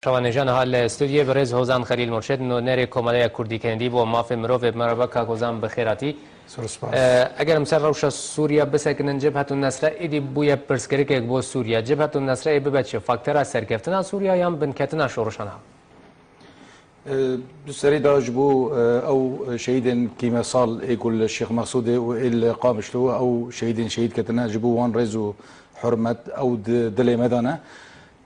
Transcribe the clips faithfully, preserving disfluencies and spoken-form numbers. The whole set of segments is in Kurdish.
Şavanêjan ha li stûdiyê bi rêz Hozan Xelîl Murşid, nûnerê Komeleya Kurdî Kennedî bo mafê mirovê, merhaba kak Hozan, bi xêr hatî. Zor spas. E, eger em ser rewşa Sûriya bisekinin, Cebhetun Nesre êdî bûye pirsgirêkek bo Sûriya. Cebhetun Nesre ê bibe çi? Faktera serkeftina Sûriya yan binketina şorişan ha? E, Di serî de ji bo, e, ew şehîdên kîmesal ê ku li Şêx Mexsûdê û ê li Qamişlo ew şehîdên şehîd ketine, ji bo wan rêz û hurmet ew di dilê me de ne.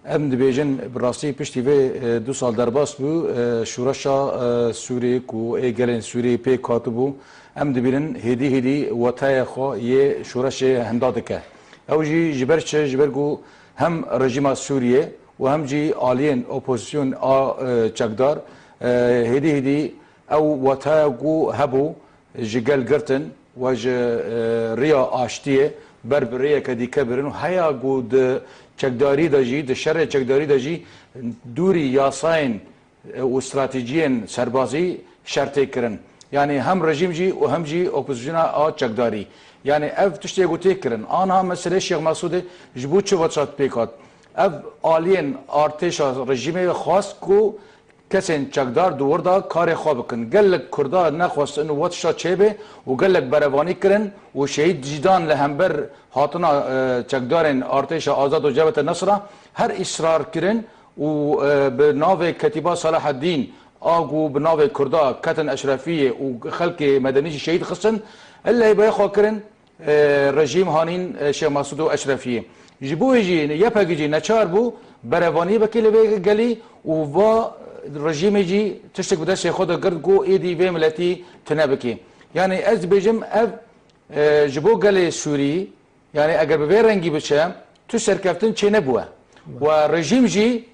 Em dibêjin, bi rastî piştî vê, e, du sal derbas bû, e, şoreşa, e, Sûriyê ku ê gelên Sûriyê pêk hatibû, em dibînin hêdî hêdî wetaya xwe yê şoreşê henda dike. Ew jî ji ber çi? Ji ber ku hem rejîma Sûriyê û hem jî aliyên opozîsyon a, e, çekdar, e, hêdî hêdî ew wetaya ku hebû, ji gel girtin we ji, e, riya aştiyê ber bi rêyeke dîke birin û heya ku di çekdarî de jî, di şerê çekdarî de jî dûrî yasayên, e, û stratejiyên serbazî şer tê kirin. Yanî hem rejîm jî û hem jî opozisyona a çekdarî. Yanî ev tiştê ku tê kirin. Aniha meselê Şêx Mesûdê ji bo çi veşart pêk hat? Ev aliyên artêşa rejîmê xwest ku kesên çekdar di wir de karê xwe bikin. Gelek Kurda nexwestin û wet şa çêbê û gelek berevanî kirin û şehîd jî dan li hember hatina, e, çekdarên Artêşa Azad û Cebhete Nesra her îsrar kirin û, e, bi navê Ketîba Selaheddîn a ku bi navê Kurda ketin Eşrefiyê û xelkê medenî jî şehîd xistin, illeyê bi xwe kirin. E, rejîm hanîn, e, Şêx Mesûd û Eşrefiyê. Ji bo wê jî Y P G jî neçar bû berevaniyê bike li vê gelî û va rejîmê jî tiştek bi destê xwe de girt ku êdî vê miletî tune bike. Yanî ez dibêjim ev, e, ji bo gelê Sûrî, yanî eger bi vê rengî biçe, tu serkeftin çê nebûye. We rejîm jî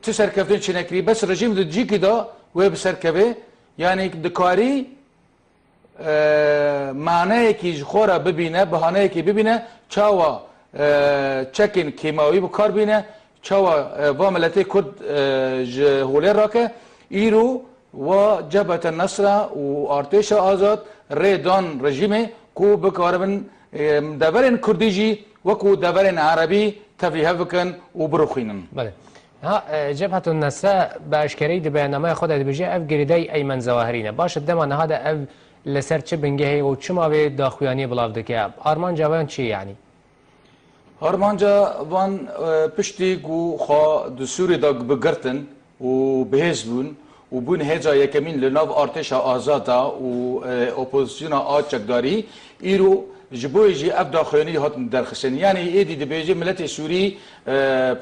tu serkeftin çê nekirî, bes rejîm di cîkî de wê bi ser kevê, yanî dikarî e, maneyekî ji xwe re bibîne, bihaneyekî bibîne, çawa, e, çekên kîmawî bi kar bîne, çawa, e, va miletê Kurd, e, ji holê rake. Îro wa Cebhete Nesra û Artêşa Azad rê dan rejîmê ku bikaribin, e, deverên Kurdî jî wekû deverên Erebî tevlîhev bikin û birixwînin. Belê. Ha, e, Cebhetun Nesre bi eşkereyî di beyannameya xwe de dibêje, ev girêdayî Eymen Zewahirî ne. Baş e, dema niha de ev li ser çi bingehê û çima vê daxuyaniyê belav dike? Armanca wan çi ye yanî? Armanca van, e, piştî ku xwe di Sûriyê de bigirtin û bihêz bûn û bûn hêza yekemîn li nav Artêşa Azad de û, e, opozisyona a çekdarî, îro ji bo yê jî ev daxuyanî hatin derxistin. Yanî êdî dibêje miletê Sûrî, e,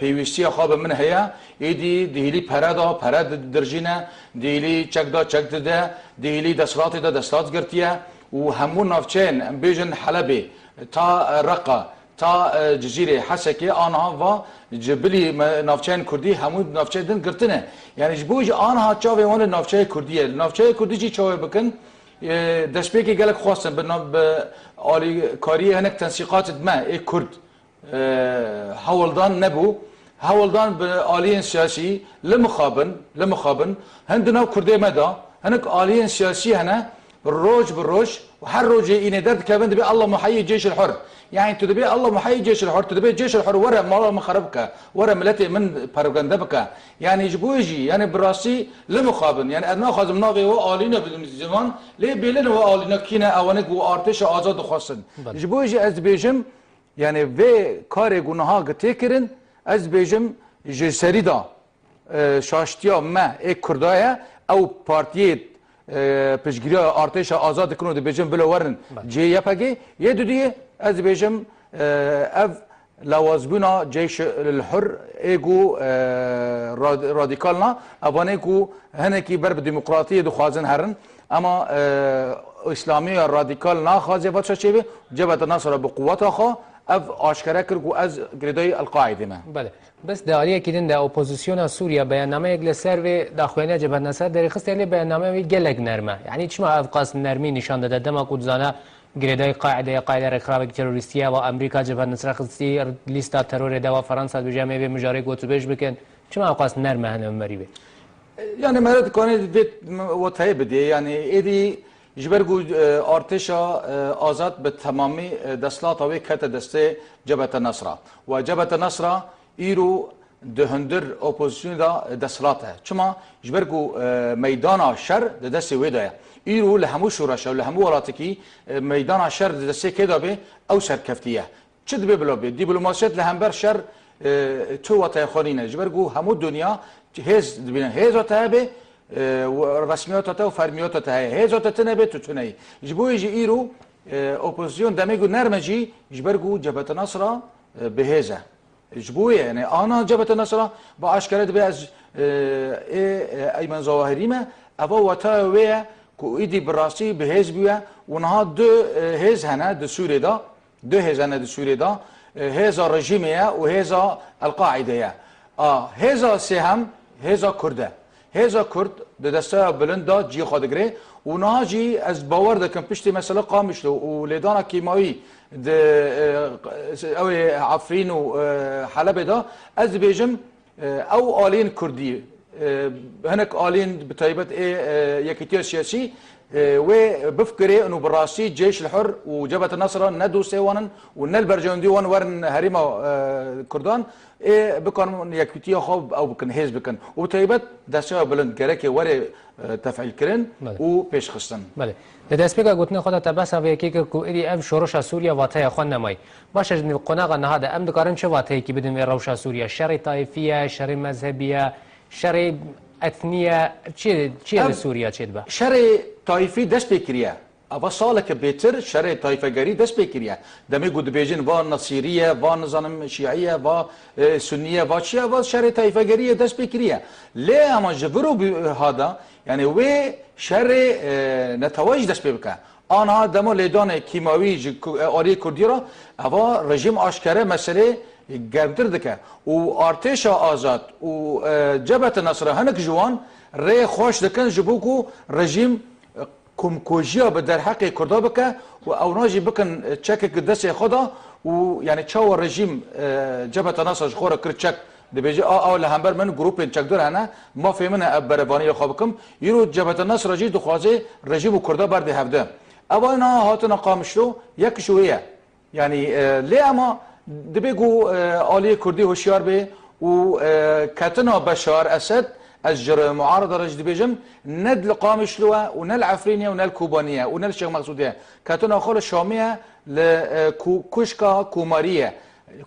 pêwîstiya xwe bi min heye, êdî dihêlî pere da, pere di-, dirjîne, dihêlî çek da, çek dide, dihêlî desthilatê de, desthilat girtiye û hemû navçeyên, em bêjin Helebê, ta Reqa, ta, e, Cizîrê, Hesekê, aniha va ji bilî me, navçeyên Kurdî hemû navçeyên din girtine. Yanî ji bo jî aniha çavê wan li navçeyê Kurdî ye. Li navçeyê Kurdî jî çawa bikin? E, destpêkê gelek xwestin bi nav, bi alîkariyê hinek tensîqatê me ê Kurd, e, hewldan nebû. Hewldan bi aliyên siyasî li mixabin, li mixabin, hin di nav Kurdê me de, hinek aliyên siyasî hene, roj bi roj û her rojê înê derdikevin, dibê Allah muhayyi cêşil hur. Yanî tu dibê Allah muhayyi cêşil hur, tu dibê cêşil hur were mala min xerab bike, were miletê min perwende bike. Yanî ji bo jî, yanî bi rastî li mixabin, yanî ez naxwazim navê we alîne bidim ziman, lê bêlin we alîne kîne ewanek û artêşa azad dixwestin. Belê. Ji bo jî ez dibêjim, yanî vê karê ku niha ki tê kirin, ez dibêjim ji serî de, e, şaştiya me ê Kurda ye, ew partiyê, e, piştgiriya artêşa azad dikin û dibêjin bilo werin Belê. cihê Y P G. Yê dudiyê ez dibêjim, e, ev lawazbûna Ceyş el Hur ê ku, e, rad-, radîkal na, evanê ku hinekî ber bi demokratiyê dixwazin herin, ama, e, Îslamiya radîkal naxwaze veça çêbe, Cebhete Nasra bi quweta xwe ev aşkere kir ku ez girêdayî El-Qaîdê me. Belê. Bes di aliyekî din de opozisyona Sûriye beyannameyek li ser vê daxuyaniya Cebhete Nesra derêxistiye, lê beyanname wî gelek nerm e. Yanî çima ev qas nermî nîşan dide? Dema ku dizana girêdayî Qaîde ye, Qaîde rêkxirabekî terorîstî ye, wa Amerîka Cebhete Nesra xistî lîsta terorê de, wa Fransa dibêje em ê vê mijarê gotûbêj bikin. Çima ew qas nerm e hene min berî vê? Yanî mere dikanê vê wetayê bidê. Yanî êdî ji ber ku, e, artêşa, e, azad bi temamî, e, desthilata wê kete destê Cebhete Nesra. Wa Cebhete Nesra îro di hundir opozisyonê de desthilat e. Çima? Ji ber ku, e, meydana şer di destê wê de ye. Îro li hemû şoreşa, li hemû welatekî, e, meydana şer di destê kê de bê, ew serkeftî ye. Çi dibe bila bê? Dîplomasiyet li hember şer, e, tu wateya xwe nîne. Ji ber ku hemû dinya hêz dibînin. Hêza te hebe, e, û resmiyata te û fermiyata te heye. Hêza te tune be, tu tune yî. Ji bo yê jî îro, e, opozisyon demê ku nerm e jî, ji ber ku Cebhete Nasra, e, bi hêz e. Ji bo yê, yani, ana Cebhete Nasra bi aşkere dibe ez, e, ê, e, Eymen Zawahirî me, eva wata wê ye ku îdî bi rastî bi hêz bûye û niha du, e, hêz hene di Sûrê de, du hêz hene di Sûrê de, e, hêza rejîmê ye û hêza El-Qaîde ye. A, hêza sêhem, hêza Kurd e. Hêza Kurd di desteya bilind de cihê xwe digire û niha jî ez bawer dikim piştî mesela Qamişlo û lêdana kîmawî di, e, ew ê Efrîn û, e, Helebê de, ez dibêjim, e, ew aliyên Kurdî, e, hinek aliyên bi taybet ê, e, yekîtiya siyasî, e, wê bifikirê û bi rastî Ceyş el Hur û Cebhete Nasra ne dostê wan in û ne li berjewendî wan werin herêma, e, Kurdan. Ê bikarin yekîtiya xwe ew bikin, hêz bikin. Û bi taybet desteya bilind gerekê were, e, tefîlkirin Belê. û pêşxistin. Belê. Di destpêka gotinê xwe de te behsa vê yekê kir ku êdî ev şoreşa Sûriya vateya xwe nemayî. Baş e, ji qonaxa niha de em dikarin çi vateyekî bidin vê rewşa Sûriya? Şerê tayfî ye, şerê mezhebî ye, şerê etnî ye? Çi, çi ye li Sûriya çêdibe? Şerê tayfî dest pê kiriye. Ava saleke bêtir şerê tayfegerî dest pê kiriye. Demê ku dibêjin va Nasîrî ye, va nizanim Şîî ye, va, e, Sunnî ye, va çi ye, va şerê tayfegerî ye dest pê kiriye. Lê ama ji vir û biha de, yani wê şerê, e, netewa jî dest pê bike. Aniha dema lêdanê kîmawî ji ku-, e, aliyê Kurdî re, eva rejîm aşkere meselê germtir dike. Û artêşa azad û, e, Cebhete Nasra hinek ji wan rê xweş dikin ji bo ku rejîm, e, komkujiya bi derheqê Kurda bike û ewna jî bikin çekek destê xwe de û, yani, çawa rejîm, e, Cebhete Nasra ji xwe re kir çek, dibêje, a, ew li hember min grûpên çekdar hene, mafê min e ev berevaniya xwe bikim. Îro Cebhete Nasra jî dixwaze rejîm û Kurda berdê hevde. Ev niha hatina Qamişlo, yek ji wê ye. Yani, e, lê ema dibe ku, e, aliyê Kurdî hişyar be û, e, ketina Beşar Esed, ez ji muarada re jî dibêjim, ne li Qamişlo ye û ne li Efrînê ye û ne li Kobanê ye û ne li Şêx Meqsûdê ye. Ketina xwe li Şamê ye, li, e, ku-, Kuşka Komarî ye.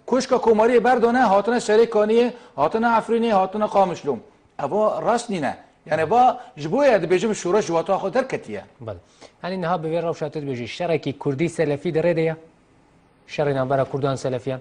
Kuşka Komarî berdane, hatine Serê Kaniyê, hatine Efrînê, hatine Qamişlo. Eva rast nîne. Yani va ji bo ye dibêjim şoreş ji wata xwe derketiye. Belê. Hani niha bi vê rewşa tu dibêjî, şerekî Kurdî Selefî di rê de ye? Şerê navbera Kurdan Selefiyan?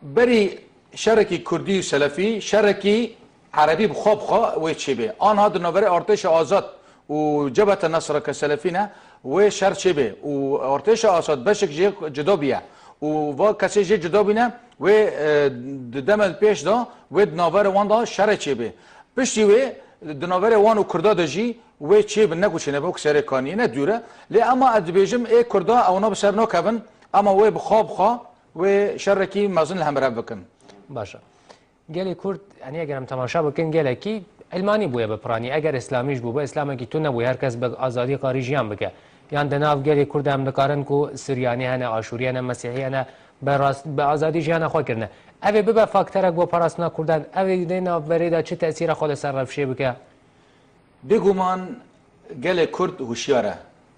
Berî şerekî Kurdî û Selefî, şerekî Erebî bi xwe bi xwe wê çêbê. Anha di navberê Artêşa Azad û Cebhete Nasra ke Selefî ne, wê şer çêbê. Û Artêşa Azad beşek jê cuda bîye. Û va kesê jê cuda bîne, wê, e, di demel pêş de, wê di navberê wan de şerê çêbê. Piştî wê di navberê wan û Kurda de jî wê çê bin, ne ku çênebe wek Serê Kaniyê, ne dûr e. Lê ema ez dibêjim ê Kurda ewna bi ser nakevin, ema wê bi xwe bi xwe wê şerekî mezin li hember hev bikin. Baş e. Gelê Kurd, yani eger em temaşa bikin, gelekî ilmanî bûye bi piranî. Eger îslamî jî bûbe, îslamekî tune bûye, her kes bi azadî karî jiyan bike. Yan di nav gelê Kurd de em dikarin ku Suryanî hene, Aşûrî hene, Mesîhî hene, bi rast, bi azadî jiyana xwe kirine. Ev ê bibe fakterek bo parastina Kurdan, ev ê dê navberê de çi tesîra xwe li ser rewşê bike? Bêguman gelê Kurd hişyar e.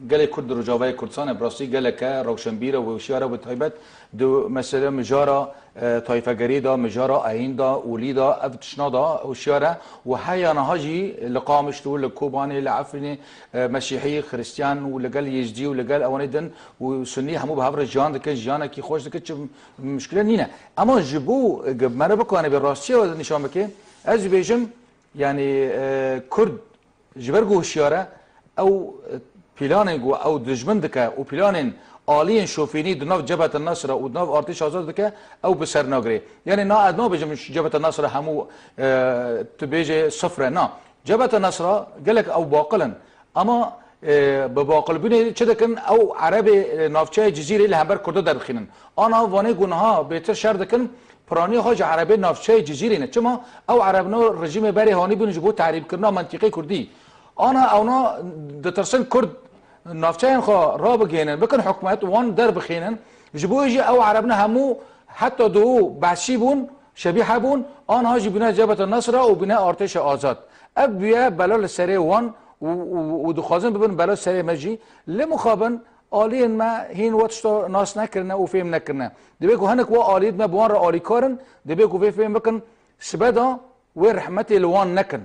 Gelê Kurd di Rojavayê Kurdistanê bi rastî geleke rewşenbîr e û hişyar e, bi taybet di mesele mijara, e, tayfegerî de, mijara eyîn de, olî de, ev tiştna de hişyar e û heya niha jî li Qamişlo, li Kobanê, li Efrînê, e, Mesîhî, Xirîstiyan û li gel Yêzdî û li gel ewanê din û Sunnî hemû bi hev re jiyan dikin, jiyanekî xweş dikin, çi muşkile nîne. Ema ji bo, e, me re bikane vê rastiya nîşan bike, ez dibêjim, yani, e, Kurd ji ber ku hişyar e, ew, e, planên ku ew dijmin dike û planên aliyên şofînî di nav Cebhete Nasra û di nav Artêşa Azad dike, ew bi ser nagirê. Yani na ez nabêjim Cebhete Nasra hemû, e, tu bêjê sifr e. Na. Cebhete Nasra gelek ew baqil in. Ama, e, bi baqilbûnê çi dikin? Ew Erebê, e, navçeyê Cizîrê li hember Kurda derbixînin. Ana vanê ku niha bêtir şer dikin, piraniya xwe ji Erebê navçeyê Cizîrê ne. Çima? Ew Erebno rejîmê berê hanî bûn ji bo tehrîbkirina mentîqê Kurdî. Ana ewna ditirsin Kurd navçeyên xwe rabigihînin, bikin hikûmet, wan derbixînin. Ji bo jî ew Erebne hemû heta duhû behsî bûn, Şebîhe bûn, anha jî bûne Cebheta Nusra û bûne Artêşa Azad. Ev bûye bela li serê wan û, û, û dixwazin bibin bela serê me jî. Li mixabin aliyên me hîn we tişta nas nekirine û fêm nekirine. Divê ku hinek we aliyê me bi wan re alîkar in, divê ku vê fêm bikin, sibe de wê rehmetê li wan nekin.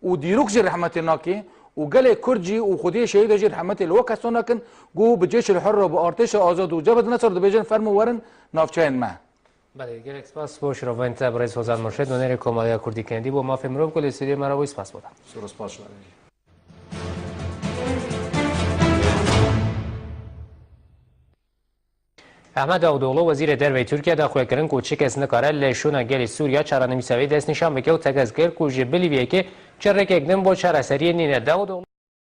Û dîrok jî rehmetê nake û gelê Kurd jî û xwediyê şehîda jî rehmetê li we kesan nakin ku bi Cêşil Hurra, bi Artêşa Azad û Cebheta Nusra dibêjin fermo werin navçeyên me. Belê, gelek spas bo şirovên te, birêz Hozan Murşid, nûnerê Komaliya Kurdî Kendî bo mafê mirov ku li stûdyoyê me re bûyî, spas bo te. Spas, spas. Ehmed Davutoğlu, wezîrê derveyê Tirkiye, daxuya kirin ku çi kes nikare li şûna gelê Sûriya çarenivîsa wê destnîşan bike û tekez kir ku ji bilî vê yekê çi rêkek din bo çareseriyê nîne. Davutoğlu